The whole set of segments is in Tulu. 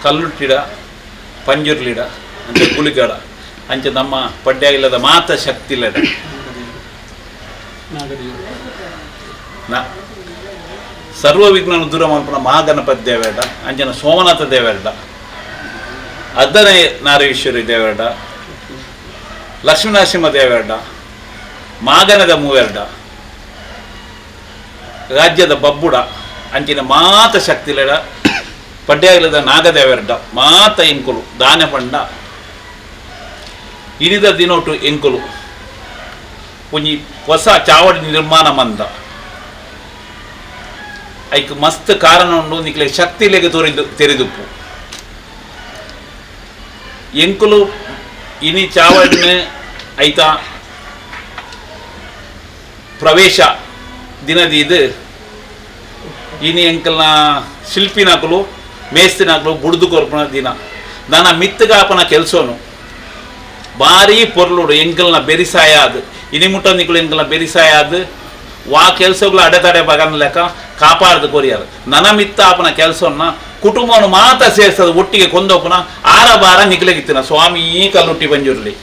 ಕಲ್ಲುಟ್ಟಿಡ ಪಂಜುರ್ಲಿಡ ಅಂಚ ಗುಳಿಗಡ ಅಂಚ ನಮ್ಮ ಪಡ್ಯಾಗಿಲ್ಲದ ಮಾತ ಶಕ್ತಿಲಡ ಸರ್ವ ವಿಘ್ನ ದೂರ ಮಲ್ಪುನ ಮಹಾಗಣಪತಿ ದೇವೆರಡ ಅಂಚನ ಸೋಮನಾಥ ದೇವೆರಡ ಅರ್ಧನೇ ನಾರೀಶ್ವರಿ ದೇವೆರಡ ಲಕ್ಷ್ಮೀನರಸಿಂಹ ದೇವೆರಡ ಮಾಗನದ ಮೂವೆರಡ ರಾಜ್ಯದ ಬಬ್ಬುಡ ಅಂಚಿನ ಮಾತ ಶಕ್ತಿಲಡ ಪಡ್ಯಾಗಿಲ್ಲದ ನಾಗದೇವೆರಡ ಮಾತ ಎಂಕುಲು ದಾನೆ ಪಂಡ ಇನಿದ ದಿನೋಟು ಎಂಕುಲು ಒಂಜಿ ಹೊಸ ಚಾವಡಿ ನಿರ್ಮಾಣ ಮಂದ ಐಕ್ ಮಸ್ತ್ ಕಾರಣ ಉಂಡು ನಿಕ್ಲೆ ಶಕ್ತಿಲೆಗ್ ತೋರಿದು ತೆರೆದುಪ್ಪು ಎಂಕುಲು ಇನಿ ಚಾವಡಿನ ಐತ ಪ್ರವೇಶ ದಿನದೀದು ಇನಿ ಎಂಕಲ್ನ ಶಿಲ್ಪಿನಕುಲು ಮೇಸ್ತಿನಕುಲು ಬುಡ್ದು ಕೊರ್ಪುನ ದಿನ ನನ ಮಿತ್ತಗಾಪನ ಕೆಲಸನು ಭಾರಿ ಪೊರ್ಲುಡು ಎಂಕಲ್ನ ಬೆರಿಸಾಯ ಅದು ಇನಿ ಮುಟ್ಟ ನಿಕುಲು ಎಂಕಲ್ನ ಬೆರಿಸಾಯ ಅದು ವಾ ಕೆಲಸಗಳು ಅಡೆತಡೆ ಬಗನ್ ಲೆಕ್ಕ ಕಾಪಾಡ್ದು ಕೊರಿಯರು ನನ ಮಿತ್ತ ಆಪನ ಕೆಲಸವನ್ನ ಕುಟುಂಬವನ್ನು ಮಾತ್ರ ಸೇರಿಸೋದು ಒಟ್ಟಿಗೆ ಕೊಂದೋಪನ ಆರ ಬಾರ ನಿಕ್ಲೆಗಿತ್ತಿನ ಸ್ವಾಮಿ ಕಲ್ಲುಟ್ಟಿ ಬಂಜುರ್ಲಿ.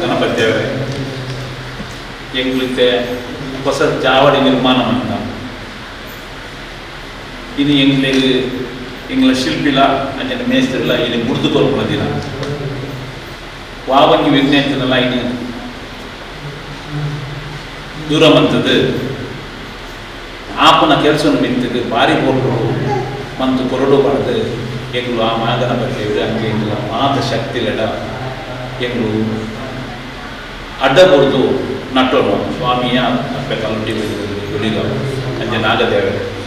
ಗಣಪತಿಯವರೇ ಎಂಗ್ಲಿತ್ತೆ ಹೊಸ ಚಾವಡಿ ನಿರ್ಮಾಣ ಮಂತ ಇನಿ ಎಂಗ್ಲಿಗ್ ಎಂಗ್ಲ ಶಿಲ್ಪಿಲ ಅಂಚನೆ ಮೇಸ್ತ್ರಿಲ ಇನಿ ಬುಡ್ದು ಕೊರ್ಪುನ ದಿನ ವಾವಂಜಿ ವಿಘ್ನೇತನಲ ಇನಿ ದೂರ ಮಂತದ್ದು ಆಪನ ಕೆಲಸ ಮಿತ್ತದು ಭಾರಿ ಪೊರ್ಲು ಮಂತು ಕೊರಡು ಬಾರ್ದು ಎಂಗ್ಲು ಆ ಮಹಾಗಣಪತಿಯವರು ಅಂಚೆ ಎಂಗ್ಲ ಮಾತ ಶಕ್ತಿಲಡ ಎಂಗ್ಲು ಅಡ್ಡ ಕೊರ್ದು ನಟ್ಟೋನು ಸ್ವಾಮಿಯ ಅಪ್ಪೆ ಕಲ್ಲುಟ್ಟಿ ಗುಳಿಗ ಅಂಚೆ ನಾಗದೇವರು.